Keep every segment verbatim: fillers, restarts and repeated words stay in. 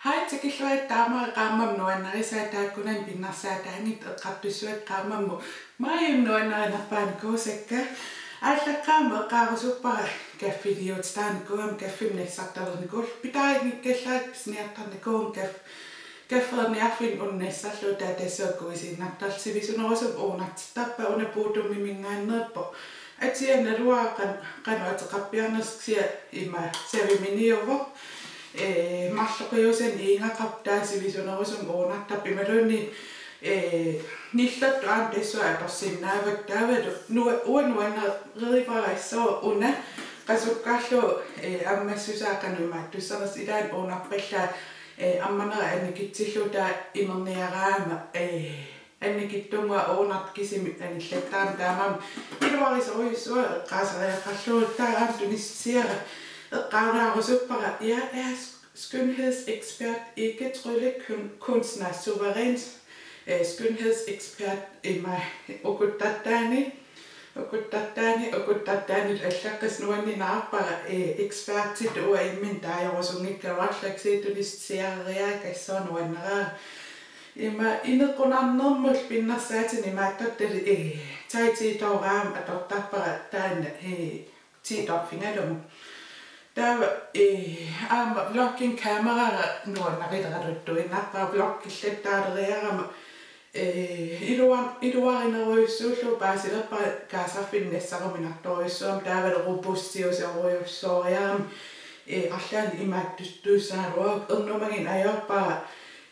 Hej, tikilluarit taama. Qaammamut nuannarisaa taakkunani pinnersaataanngitsoq eqqartussavakka. Qaammammut maajimi nuannarinerpaanikuusakka. Aallaqqaammut eqqaarusuppara kaffiliutitaanikuugama, kaffimik nassartalernikuullugu, pitaarinngikkallarakku pisiniartarnikuugama kaf-, kaffeerniarfinni una nassarlugu, taava tassuuna kuisiinnartarlugu, sivisunerusumik uunartittarpara, una puutummiminngaanneerpoq. Atia naluara qan-, qanoq ateqarpiarnersoq, kisianni ima saviminiuvoq. Ee, marloqiusanik iingaqarpoq, taava sivisunerusumik uunartarpoq imaluunniit, ee, nillertut aamma tassunga atorsinnaavakka. Taavalu nua-, uanga nuannarivara assut una qasukkaarlugu, ee, ammassusaa qanoq imaattussanersoq, ilaanni uunarpallaaq, ee, ammanera annikitsillugu, taava imerniaraangama, ee, annikitsunnguaq uunartoq kisimi anillattarami. Taamaammat iluarisorujussuara eqqaasariaqarlugu. Taava aamma tunissutissiara eqqaanaarusuppara: Jeg er skønhedsekspert, ikke tryllekunstner, suveræn, øh, skønhedsekspert, ima ukuttartaani, ukuttartaani, ukuttartaani allaqqasoq nuannarinerpara, øh, ekspertitut uanga imminut taajorusunngikkaluarlunga, kisianni tunissutissiareriarakku assut nuannaraara. Ima inequnarnermullu pinnersaatinik imaattortalik, ee, taitiitooraam atortarpara taanna, ee, tiitoorfigalugu. Taava, ee, aamma vlogging kamerara nuannarileraluttuinnarpara, vloggillattaaleriarama, ee, iluar-, iluarinerujussuullugu paasilerpara kaasarfinni nassaruminartorujussuugami, taavalu robustiusorujussuariarami, ee, arlaannik imaattussagaluarukku. Ernumagineq ajorpara,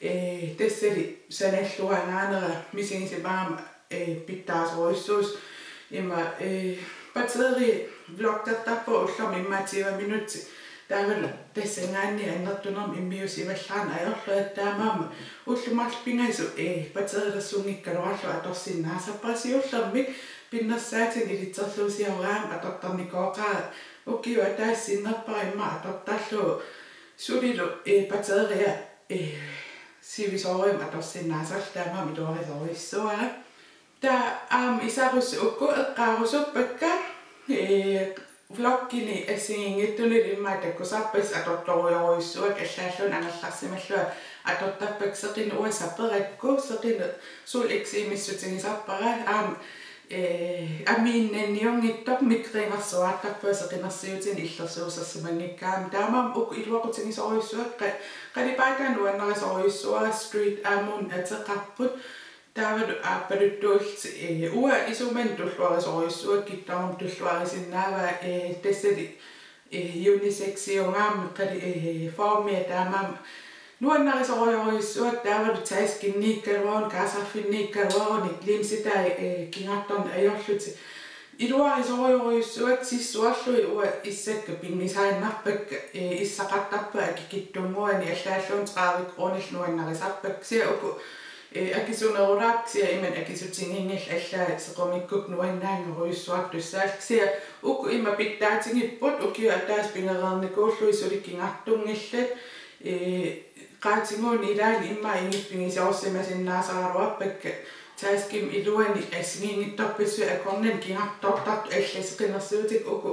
ee, tassali sanalluagaanera misigisimagama, ee, pitsaasorujussuusoq. Ima, ee, batteriet vloggertarpagut ullormut immaqa tyve minutsit. Taavalu tassanngaanniit annertunermik immiussivallaarneq ajorlugu, taamaammat ullut marluk pingasut, ee, batteriilersunngikkaluarlugit atorsinnaasarpara. Siullermik pinnersaatinik ilitserluusioraangama atortarnikooqaara. Ukioq ataaseq sinnerpara immaqa atortarlugu sulilu, ee, batteria, ee, sivisoorujummik atorsinnaasarlugu, taamaammat iluarisorujussuara. Taava aamma Isarus uku eqqaarusuppakka, ee, vloggini assigiinngitsunillu immaqa takusarpassi atortorujorujussuakka, allaalluunniit angerlarsimallunga atortarpakka. Seqineq uanga saperakku, seqineq Solex-imi missutigisarpara, aamma, ee, amiinnanniunngitsoq mikriinersuartarpunga seqinersiutinik illersuusersimanngikkaangama. Taamaammat uku iluaqutigisorujussuakka, qa-, qalipaataa nuannarisorujussuara, Street Amun ateqarput. Taavalu aappaluttuullutik, ee, uanga isumanni tulluarisorujussuara, kikkunnut tulluarisinnaavaa, ee, tassali, ee, unisexiugami qali-, ee, formia, taamaammat nuannarisorujorujussuakka. Taavalu taskiniikkaluarunik, kaasarfinniikkaluarunik, limsitai, ee, kigartorneq ajorlutik. Iluarisorujorujussuakka, sissuarlugit uanga issakka pinngisaannarpakka, ee, issaqartarpunga akikitsunnguanik, allaalluunniit tredive koruunillu nuannarisarpakka. Kisianni uku, ee, akisunerulaarput, kisianni imannak akisutiginngillat, allaat sequmikkukku nuannaanngorujussuartussaallutik. Kisianni uku ima pitsaatigipput, ukiut ataaseq pigereernikuullugit suli kigartunngillat, ee, qaatiguunik ilaanni immaqa ingiffigisiorsimasinnaasaraluarpakka, taskimi iluani assigiinngitsorpassuit akornanni kigartortartut, allat seqinersiutikka. Uku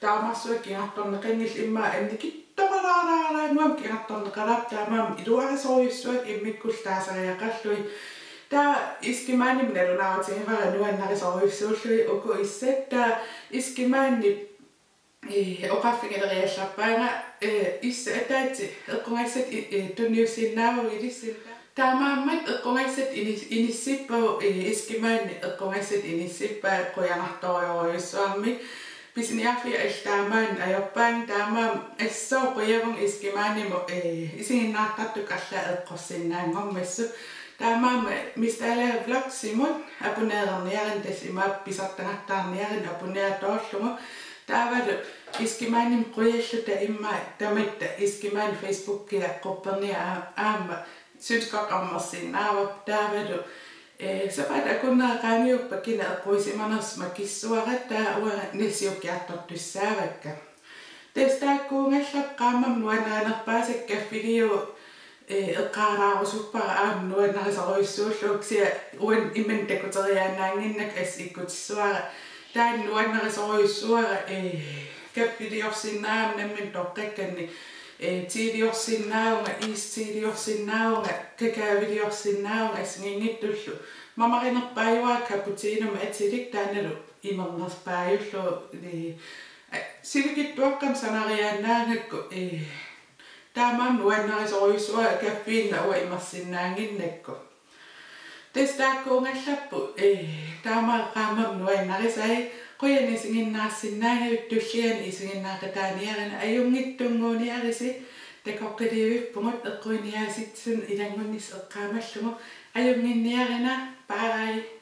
taamarsuaq kigartorneqanngillat, immaqa annikitsoralaaraannguamik kigartorneqalaarput, taamaammat iluarisorujussuakka immikkullu taasariaqarlugit. Taava Iskimaanimik nalunaarutigivara nuannarisorujussuullugit uku issat. Taava Iskimaanip, ee, oqarfigileriallarpaanga, ee, issat ataatsit eqqugassat i-, ee, tunniussinnaavagut ilissinnut. Taamaammat eqqugassat inis-, inissippagut, ee, Iskimaanni eqqugassat inissippaa, qujanartorujorujussuarmik. Pisiniarfiit allat taamaanneq ajorpaannga, taamaammat assut qujavunga Iskimaanimut, ee, isiginnaartartut arlaat eqqorsinnaanngormassuk. Taamaammat Mistala Vlogsimut abonnererniarina, tassa imaappoq pisartagartaarniarina abonnertoorlugu. Taavalu Iskimaanimut qujalluta immaqa tamatta Iskimaani Facebookia qupperniarina, aa-, aamma synes godt om-ersinnaavarput. Taavalu, ee, sapaatip akunnera qaangiuppat kina eqquisimanersoq makissuara, taava uanga nassiukkiartortussaavakka. Tassa taakkuugallarput. Qaammamut nuannarinerpaasakka kaffiliuut, ee, eqqaalaarusuppara aamma nuannarisorujussuullugu, kisianni uannut imannak takuteriaannaannginnakku assut ikkutissuara. Taanna nuannarisorujussuara, ee, kaffiliorsinnaagama nammineq toqqakkannik. Ee, teeliorsinnaavunga, isteeliorsinnaavunga, kakaaviliorsinnaavunga assigiinngitsullu. Mamarinerpaajuara cappuccinomik atilik taannalu imernerpaajullugu, ee, a-, sivikitsuaqqamik sanariaannaagakku, ee, taamaammat nuannarisorujussuara kaffiinnaq uanga imersinnaannginnakku. Tassa taakkuugallarput, ee, taamaammat nuannarisai, qujanaq isiginnaarsinnaagavit, tulliani isiginnaaqataaniarina, ajunnginnittunnguuniarisi, takoqqiliivippugut eqquiniaasitsisunut ilanngunnissaq eqqaamallugu, ajunnginniarina, bye.